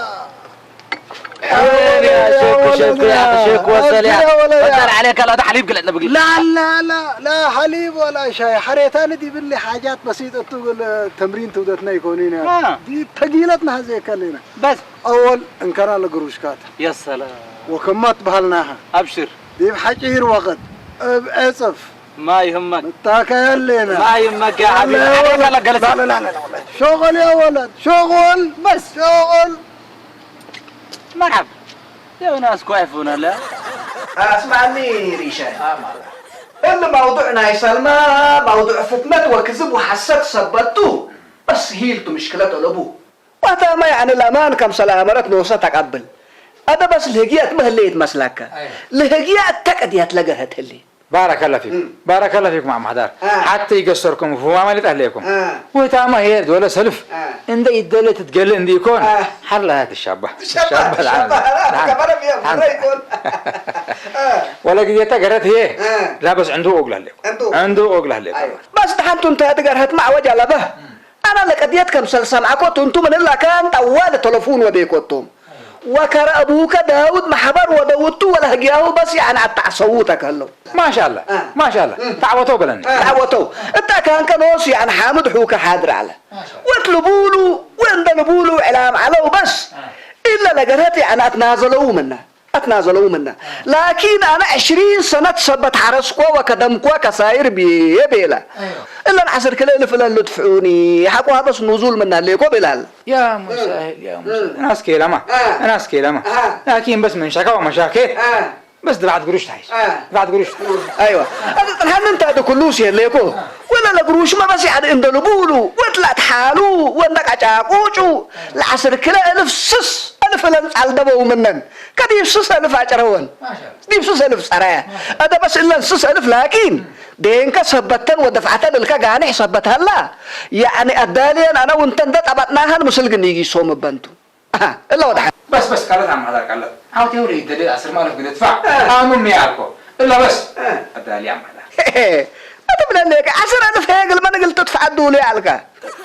وين يا شيخ، شيخ يا أخي، شيخ، وصل يا. يا ولد يا. بدل عليك، لا، ده حليب قلت لك. لا، لا، لا، لا حليب ولا شاي. حريتان دي باللي حاجات بسيطة، تقول، آه، تمرين تودتنا يكونين يا. آه. دي تقيلتنا هذه كلنا. بس. أول إن كان القروشكات. يا سلام. وكمات بهالناها. أبشر. دي بحجير وقت. أب-، أصف. ما يهمك. نتاكل لنا. ما يهمك يا حبيبي. لا، لا، عليك لا، لا، جلس. لا، لا، لا، لا، لا. شغل يا ولد، شغل. بس. شغل. مرحبا. يا ناس كويس هنا، لا؟ اسمعني ريشاي. آه، مالا. إن موضوع نايسلما، موضوع فتنة وكذب وحسد سبتو. بس هيلتو مشكلة لبو. ዋታማ ያዕኒ ለማን ከምሰለ አመረት ኖሰ ተቀብል። አደ በስ ልህግያት መህለየት መስላከ። አይ። ልህግያት ተቀድያት ለገርሀት ህሊ። ባረከ ላህ ፊክ። እም። ባረከ ላህ ፊክ ማዕም ሐዳር። አ። ሐተ ይገሰርኩም ሁማማ ሊጠህለየኩም። አ። ወታማ ሄር ዶለ ሰልፍ። አ። እንደ ይደለ ትትገለ እንዲ ይኮን። አ። ሐላ ትሻባ። ትሻባ፣ ትሻባ፣ ትሻባ። ላን። ላን። ከመረ ቢያ ላን። መረ ይኮን። አ። ወለ ግዜታ ገረት ህየ። አ። ላ በስ ዕንዱ ኦግላህለየኩም። ዕንዱ። ዕንዱ ኦግላህለየኩም። አይዋ። በስ ደሓንቱ እንተ ትገርሀት ማዕወጅ አለበህ። እም። አና ለቀድየት ከምሰል ሰምዐኮ ቱንቱ ምን እላ ካን ጠዋል ተለፉን ወዴኮቶም። ወከረ አቡከ ዳውድ መሐበር ወደውቱ ወለህግያሁ በስ ያዕኒ አተዐሰዉ ተከለው። ማሻአላ፣ አ። ማሻአላ። እም። ተዓወተው በለኒ። አ። ተዓወተው። እታ ካንከ ኖስ ያዕኒ ሓምድ ሑከ ሓድር አለ። ማሻአላ። ወት ልቡሉ ወእንደ ልቡሉ ዕላም ዐለው በስ። አ። ኢለ ለገርሀት ያዕኒ አትናዘለው ምነ። አትናዘለው ምነ። ላኪን አነ ዕሽሪን ሰነት ሰበት ሐረስኮ ወከደምኮ ከሳይር ብዬ ቤለ። አይዋ። እለን ዐስር ክልእ እልፍ እለን ልድፍዑኒ፣ ሐቆ ሀበስ ኑዙል ምነ ሌኮ ቤላል። ያ ሙሳሂል፣ ያ ሙሳሂል። እ። እናስ ኬለማ፣ እ። እናስ ኬለማ። እ። ላኪን በስ ምን ሸካ ወመሻኬል። እ። በስ ድብዓት ግሩሽ ታይስ። እ። ድብዓት ግሩሽ። አይዋ። አዚ ጥንሐኒ እንታ ዲ ኩሉ ሲየሌኮ። እ። ወለ ለግሩሽመ በስ ያዕድ እንደ ልቡሉ፣ ወትላትሓሉ፣ ወንደ ቀጫቁጩ፣ ለዐስር ክልእ እልፍ ስስ እልፍ እለን ጻልደበው ምነን። ከዲብ ስስ እልፍ አጨረወን። ማሻአላ። ዲብ ስስ እልፍ ጸረየ። ማሻአላ። አደ በስ እለን ስስ እልፍ ላኪን፣ ዴንከ ሰበተን ወደፍዐተን እልከ ጋኔሕ ሰበት ሀላ። ያዕኒ አዳልየን አነ ውንተ እንደ ጠበጥናሀን ምስል ግኒጊሶም እበንቱ። አሃ፣ እለ ወድሐ። በስ፣ በስ፣ ቃለት አማላር ቃለት። አውቴው ለይደደ አስር ማለፍ ግደትፋ። እ። አሙም ያልኮ። እለ በስ። እ። አዳልየ አማላር። ሄሄ፣ አትብለኒ፣ ዐስር አልፍ ሄግል መን እግል ትድፈዐ ዱሉ ያልከ?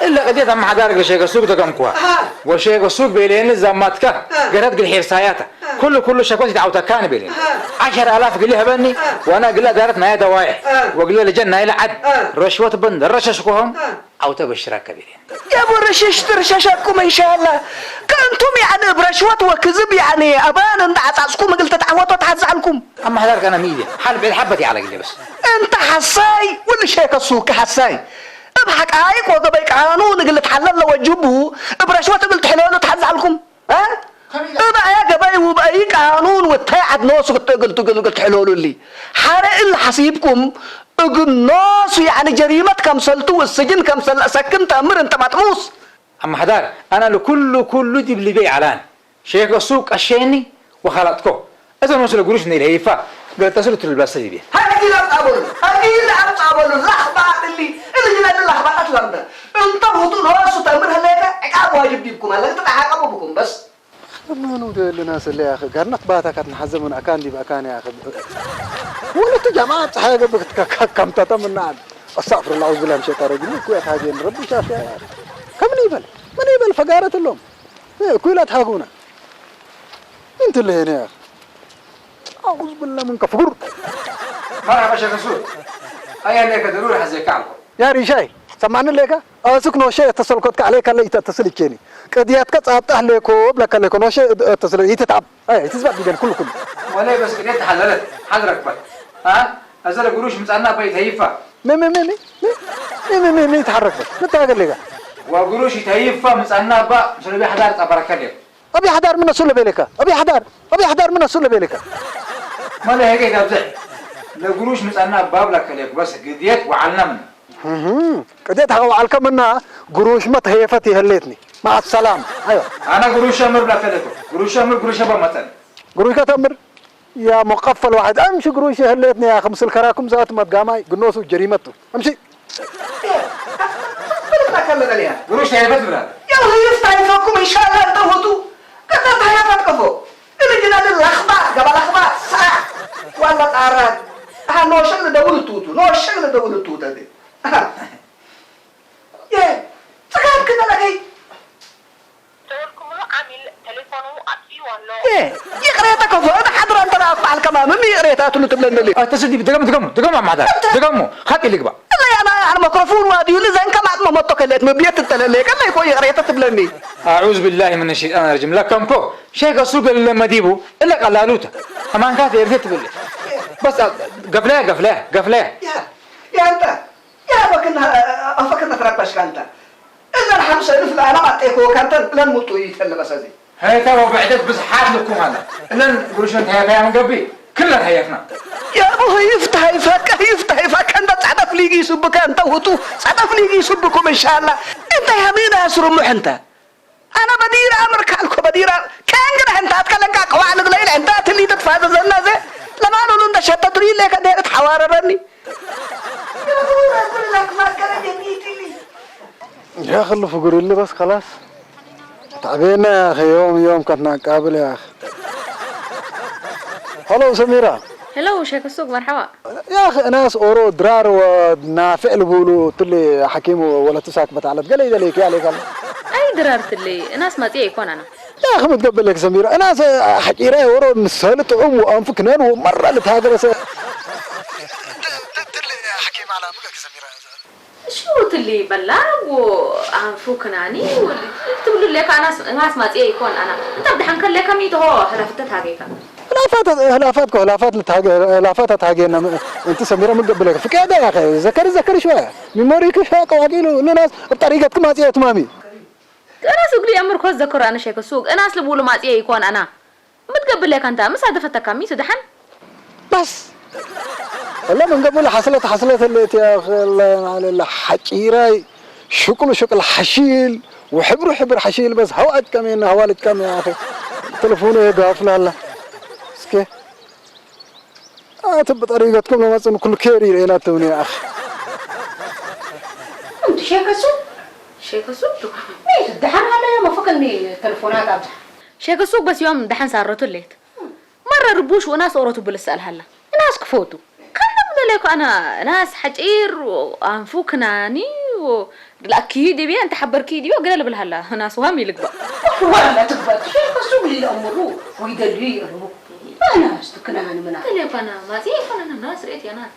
እለ ቅድየት አመሓዳር እግል ሼከ ሱቅ ተቀምኩዋ። አሃ። ወሼከ ሱቅ ቤሌኒ ዘማትካ፣ አሃ። ገረት ግል ሒርሳያታ። አሃ። ኩሉ ኩሉ ሸኮት ይትዓውተካን ቤሌኒ። አሃ። ዐሸር አላፍ ግሊ ሀበኒ፣ አሃ። ወአና ግለ እዳረት ናየ ደዋየ፣ አሃ። ወግለ ለጀን ናይለ ዐድ፣ አሃ። ረሽወት በን ደረሸሽኩሆም፣ አሃ። ዓውተ በሽራከ ቤሌኒ። የቡ ርሽሽ ትርሸሸኩም እንሻላ። ከእንቱም ያዕኒ እብ ረሽወት ወክዝብ ያዕኒ አባን እንደ ዐጻጽኩም እግል ትትዓወቶ ተሐዛልኩም። አመሓዳር ከነ ሚእዜ፣ ሐል ብዕድ ሐበት ያዕለ ግሌ በስ። እንተ ሐሳይ፣ ውል ሼከ ሱክ ሐሳይ። እብ ሐቃይቅ ወገበይ ቃኑን እግል ልትሐለል ለወጅቡ፣ እብ ረሽወት እግል ትሕለሉ ተሐዛልኩም። አ? እብ አየ ገበይ ውበይ ቃኑን ውተይ ዐድ ኖሱ እግል፣ እግል፣ እግል ትሕለሉ እሊ። ሐረ እል ሐሲብኩም እግል ኖሱ ያዕኒ ጀሪመት ከምሰልቱ ወስጅን ከምሰል አሰክን ተአምር እንተ መጥሙስ። ኣማሕዳር፣ ኣና ለኩሉ ኩሉ ዲብ ሊበይ ዓላን። ሸይኽ እሱ ቀሸኒ ወኻላጥኮ። እዘ ነው ስለ ጉሩሽ ነይ ለይፋ ገለጠ ስለ ትልባ ሰሊቤ። ሀዲላ ጣቦሉ፣ ሀዲላ ጣቦሉ፣ ላኽባጥሊ፣ እልጅና ላኽባጣት ላምዳ። እንተ ቡቱ ነው እሱ ተምር ህለከ ዕቃብ ዋጅብ ዲብኩም ኣለክ ተጣሓቀቡ ብኩም በስ። ከማኑ ደልና ሰለ ያኸ ጋርናት ባታ ካት ንሓዘ ምን ኣካን ዲብ ኣካን ያኸ። ወለቱ ጃማ ጸሓይ ገብክ ካምታታ ምናል። أستغفر الله أعوذ بالله من الشيطان الرجيم. ኩያት ሃገን ረቢ ሻፊያ ያኸ። ከምን ይበል ምን ይበል ፈጋረት ሎም ኩላት ሃጉና። እንት ለሄነ ያኸ። أعوذ بالله منك فقر. مرحبا شيخ السود. هيا ليك ضروري حزيك عنكم. يا ريشاي، سمعني ليك. أسك نوشي اتصل كوتك عليك اللي يتصل كيني. قدياتك صابت عليكو بلك عليكو نوشي اتصل يتتعب. أي يتزبط بيدين كل كل. ولا بس قديت حللت حضرك بقى. ها؟ أزل قروش متعنا بيت هيفا. مي مي مي مي مي مي مي مي تحرك بس. متى قال لك؟ وقروش يتهيفا متعنا بقى. مش اللي بيحضر تبارك الله. أبي حدار من السلة بيلك. أبي حدار. أبي حدار من السلة بيلك. ما له هيك يتبزح. لقروش متعنا باب لك ليك بس قديت وعلنا منه. እህም፣ ቅዴት ሃወዓልከ ምና ግሩሽ መትሀየፈት ይህሌትኒ። ማዕ ሰላም። ኣዮ። ኣነ ግሩሽ ኣምር ብላከለኮ። ግሩሽ ኣምር ግሩሽ ኣባ መጠን። ግሩሽ ከተምር? ያ ሙቀፈል ዋሕድ። ኣምሺ ግሩሽ ይህሌትኒ ያ ክምስል ከራኩም ዛት መትጋማይ ግኖሱ ጀሪመቱ። ኣምሺ። ብልካ ከለቀልያ። ግሩሽ ተየፈት ብላል። ያው ይፍታ ይፈኩም ኢንሻአላህ እንተ ውጡ። ከተታ ያፈት ከፎ። እልጅና ለላኽባ፣ ገባ ላኽባ፣ ሰዓ። ዋላ ጣራት። ኣሃ ኖሸል ደቡል ትውቱ። ኖሸል ደቡል ትውተ። የ፣ ጽጋብ ክበለገይ። ደወልኩምሉ ዓሚል ቴሌፎኑ ኣጥፊኡ ኣሎ። የ፣ ይቕሬታ ከፎ፣ እብ ሓድራ እንተ ደኣ በዓል ከማምም ይቕሬታ ትሉ ትብለኒ። ኣተስዲ፣ ድገሙ፣ ድገሙ፣ ድገሙ፣ ኣማሓዳር። ድገሙ፣ ሓቂ ልግባ። እለ ኣና፣ ኣነ መክሮፎን ዋድዩ፣ ልዘን ከማት መመቶ ከለት፣ ምብየት እተለለ፣ ከመይ ኮ ይቕሬታ ትብለኒ። ኣዑዝ ቢላሂ ምን ሸይጣን ረጂም። ለከምኮ፣ ሸይኽ እሱ ገለ መዲቡ፣ እለ ቀላሉተ። ከማንካ ተየርተ ትብለ። በስ፣ ገፍለያ፣ ገፍለያ፣ ገፍለያ። ያ፣ ያ እንተ። يا فكنا فكنا تربش كانت. إذا الحمسة الف لا أنا ما أعطيك هو كانت لن مطوي يتكلم بس هذه. هاي ترى بعدت بس حاد لكم هذا. لن قروش أنت هاي من قبي. كلها هيفنا. يا أبو هيفت هيفك هيفت هيفك أنت تعرف لي يسبك أنت وتو تعرف لي يسبكم إن شاء الله. أنت يا مين أسر مح أنت. ኣነ በዲረ ኣምር ካልኮ በዲረ ከንግረ ሕንታት ከለንካ ቀዋዕ ልግለይን ሕንታት ህሊተት ፋዘ ዘናዘ ለማን ሁሉ እንደ ሸተቱሪ ለከ ደረት ሓዋረረኒ። يا أخي اللي فقر اللي بس خلاص. تعبينا يا أخي يوم يوم كتنا قابل يا أخي. هلو سميرة. هلو شيخ السوق مرحبا. يا أخي ناس أورو درار ونافع لبولو تلي حكيم ولا تساك بتعلت قال لي قال لي كي عليك قال. أي درار تلي ناس ما تيجي يكون أنا. يا أخي متقبل لك سميرة ناس حكيرة ورو نسهل تعوم وأنفك نان ومرة لتهاجر س. تلي حكيم على ملك سميرة. شو تلي بلاغ وأنفك ناني وتقول لك أنا ناس ما تيجي يكون أنا. أنت بدي حنكل لك ميت هو هلا فتت هاجيك. ህላፋት ህላፋት እኮ ህላፋት ልትሃገ ህላፋት ኣትሃገየና ም- እንት ሰሚራ ምን ገበለከ ፍቃደ ያኸ ዘከር ዘከር ሸወ ሚሞሪክ ሸወ ቀዋቂሉ ንናስ ኣብ ጠሪቀትኩም ኣጽያ ትማሚ أنا سوق لي أمر كوز ذكر أنا شيك السوق أنا أصل بقول ما أتيه يكون أنا متقبل لك أنت مس هذا فتك ميس دحن بس والله من قبل حصلت حصلت اللي يا اخي الله ينعل الله حقيراي شكل شكل حشيل وحبر حبر حشيل بس هو اتكم هنا هو اتكم يا اخي تلفونه يقفل الله اسكي اه تب طريقتكم لما تصنوا كل كيري لينا توني يا اخي أنت شيك السوق شيك السوق ميس دحن هذا ما فكرني تلفونات أبزح شيك السوق بس يوم دحن صارت الليت مرة ربوش وناس أوروتو بالسأل هلا ناس كفوتو كم بدل يكو أنا ناس حجير وأنفو كناني و لأكيد بي أنت حبر كيدي وقال لي بالهلا ناس وهم يلقبا ولا تقبل شيء قصو لي الأمر ويدلي أمر أنا استكنان منا قال لي أنا ما زي أنا ناس رأيت يا ناس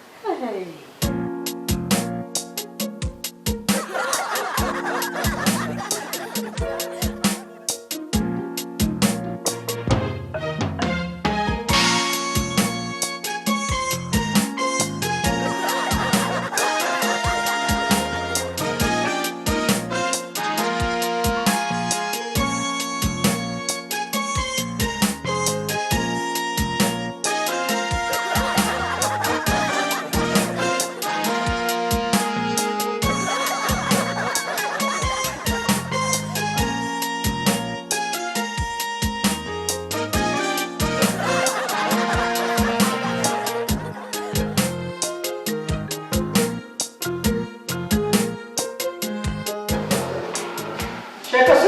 ሸከሱ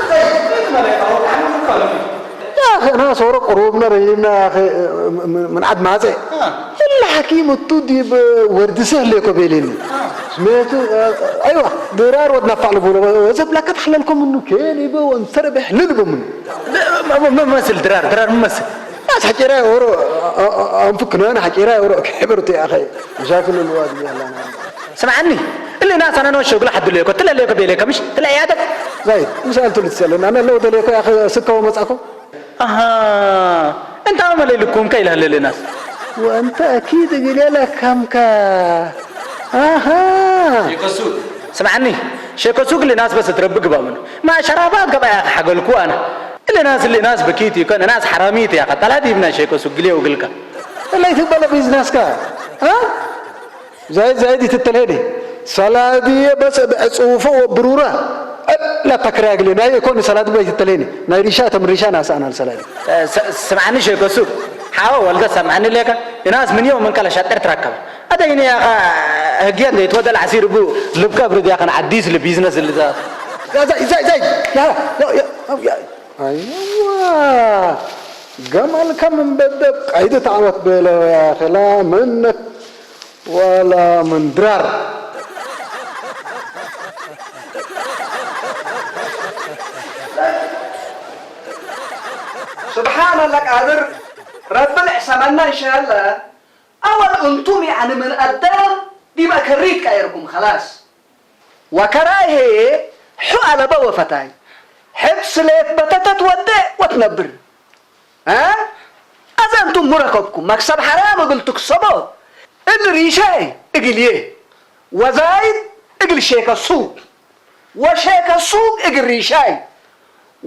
እንታይ ማለት ነው? يا أخي أنا صورة قروبنا رهيبنا يا أخي من عد مازع إلا حكيم التودي بورد سهل يكو بيليني سمعتوا أيوة ضرار ودنا فعل بولو وزب لك تحللكم منه كيلي بو انسرب يحلل بو منه መመስል ድራር ድራር መመስል ناس حكيرا يورو أنفك نانا حكيرا يورو كبرت يا أخي مشاكل الواد يلا ስምዓኒ እሊ ናስ ኣነ ንወሸጉላ ሓድለዮ እኮ ትለለዮ ከቤለካ ምሽ ትለያደ زايد مش قلت له تسألون أنا لو دليكو يا أخي سكة ومسأكو ኣሃ እንታይ መለይልኩም ከ ኢልሃለለ ናስ وأنت أكيد قليلة كمك أها ስምዓኒ ሸኮ ሱቅ ልናስ በስ ትረብ ግባ ምኑ ማ ሸራባ ገባያ ሓገልኩ ኣነ ልናስ ልናስ በኪት ይኮን ናስ ሓራሚት ያኻ ጠላት ይብና ሸኮ ሱቅ ግሌ ወግልካ ليت بلا بيزنسك ها زايد زايد تتلهدي سلادية بس بعصوفة وبرورة لا تكراق لي ناي يكون سلاد بيت التلهني ناي ريشة تم ريشة ناس أنا السلادي ስምዓኒ ሸኮ ሱቅ ሓወ ወልደ ሰምዓኒ ለካ እናስ ምን የው ምን ከለ ሻጥር ትረከበ ኣደይነ ያኻ ህግያ እንደ የተወደል ዓሲር ቡ ልብ ከብር ዲያ ከን ዓዲስ ልቢዝነስ ልዛ زايد زايد زايد يا يا يا يا أيوة جمال كم من بدك عيد تعوت بيلو يا أخي لا منك ولا من درار سبحان الله قادر رب العسمنا إن شاء الله أول أنتم يعني من قدام دي ما كريت كايركم خلاص وكراهي حو على بو فتاي حبس ليت بتتت ودع وتنبر ها أذا أنتم مركبكم مكسب حرام قلتك صبو الريشاي اقليه وزايد اقل شيك السوق وشيك السوق اقل ريشاي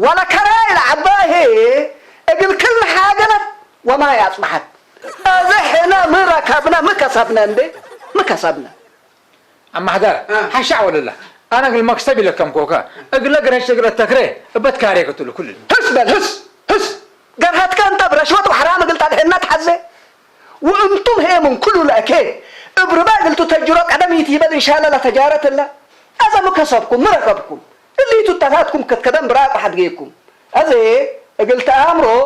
ولا كراي العباهي اقل كل حاجة وما يصبحت أذا حنا مركبنا مكسبنا اندي مكسبنا ኣማሕዳር ሓሻዕ ወለላ ኣነ እግል መክሰብ ኢለከም ኮካ እግለ ግረሽ እግለ ተክረ እበት ካሬ ክትሉ ኩሉ ህስ በል ህስ ህስ ገርሃትካ እንታ ብረሽወት ወሕራም እግል ታድሕና ትሓዘ وانتم هي من كل لأكي ابربا قلتو تجرو قدم يتيبل إن شاء الله لا تجارة الله أذا مكسبكم مركبكم اللي تتفاتكم كتكدم براق حد جيكم أذا قلت أمرو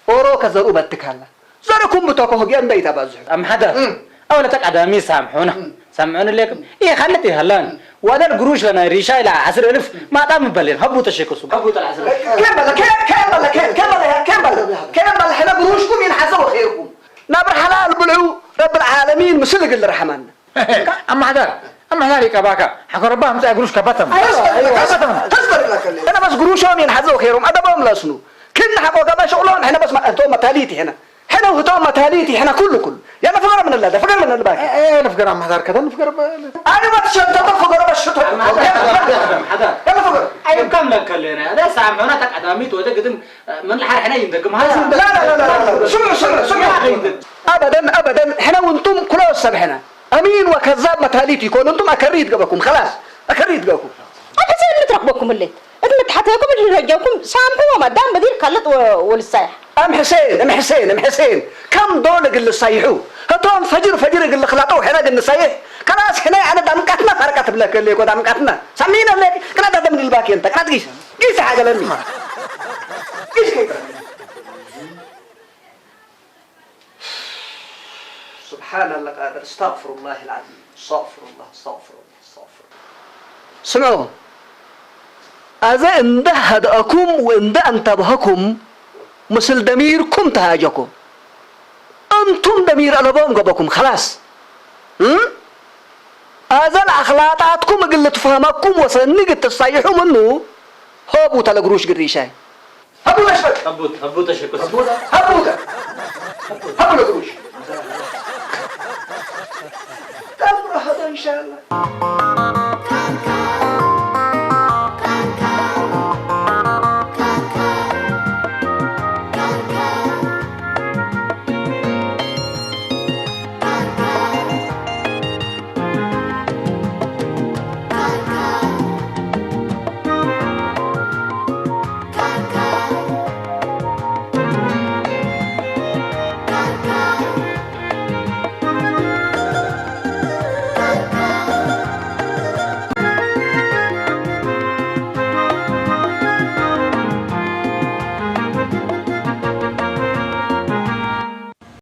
أورو كزرو بتكالا ዘርእኩም ብተኮ ህግየ እንበይ ተባዝሑ። ኣምሓዳር ኣወለ ተቃዳሚ ሳምሑና ሳምሑን ሌክም ይህ ካልጥ ይሃላን ዋደል ግሩሽ ለናይ ሪሻ ኢላ ዓስር እልፍ ማጣ ምበልን ሀቡ ተሸከሱ ኬም በለ ኬም በለ ኬም በለ ኬም በለ ኬም በለ ኬም በለ ሕነ ግሩሽኩም ይንሓዘ ወኸይርኩም ናብር ሓላል ብልዑ ረብል ዓለሚን ምስል እግል ርሓማና ኣማሕዳር ኣማሕዳር ይቀባካ ሓኮረባ ኣምፃ ግሩሽ ከበተም ከበተም ሕነ በስ ግሩሾም ይንሓዘ ወኸይሮም ኣደቦም ለስኑ ክን ሓቆ ገባ ሸቕሎም ሕነ በስ ማእቶ መታሊት ይሕነ ሕነ ውህቶም መታሊት ይሕነ ኩሉ ኩሉ ያለ ፍቅር ምን ለደ ፍቅር ምን ልባክ ንፍገር ኣማሕዳር ከተን ንፍገር ኣነ ወትሸንተቶ ፍቅር በሽቶ ያለ ፍቅር ኣይብካም ለከለና ያለ ሳምሑና ተቃዳሚት ወደ ግድም ምን ልሓር ሕነ ይንደግም ላ ላ ላ ላ ስምዑ ስምዑ ስምዑ ኣበደን ኣበደን ሕነ ውንቱም ኩሎ ሰብ ሕነ أمين وكذاب متاليت يكون أنتم أكريت قبكم خلاص أكريت قبكم أبحث أن نتركبكم اللي أنت متحتيكم اللي رجعكم سامحوا ما دام بدير كلت وللسايح أم حسين أم حسين أم حسين كم دول قل السايحو هتون فجر فجر قل خلاطو حنا قل نسايح خلاص حنا أنا دمكتنا فرقت بلك اللي كو دمكتنا سمينا لك كنا دم الباكي أنت كنا تقيس قيس حاجة لني قيس كيف سبحان الله قادر استغفر الله العظيم استغفر الله استغفر الله استغفر الله ስምዑ ኣዘ እንደ ሀድአኩም ወእንደ አንተብሀኩም ምስል ደሚርኩም ተሃጀኩም እንቱም ደሚር አለቦም ገበኩም ከላስ እም ኣዘ ለአኽላጣትኩም እግል ልትፈህመኩም ወሰኒ ግትሳይሑ ምኑ ሆቡ ተለግሩሽ ግሪሻይ هبوا لك شوي. هبوا هبوا تشكس. هبوا هبوا هبوا القروش. تمر هذا إن شاء الله.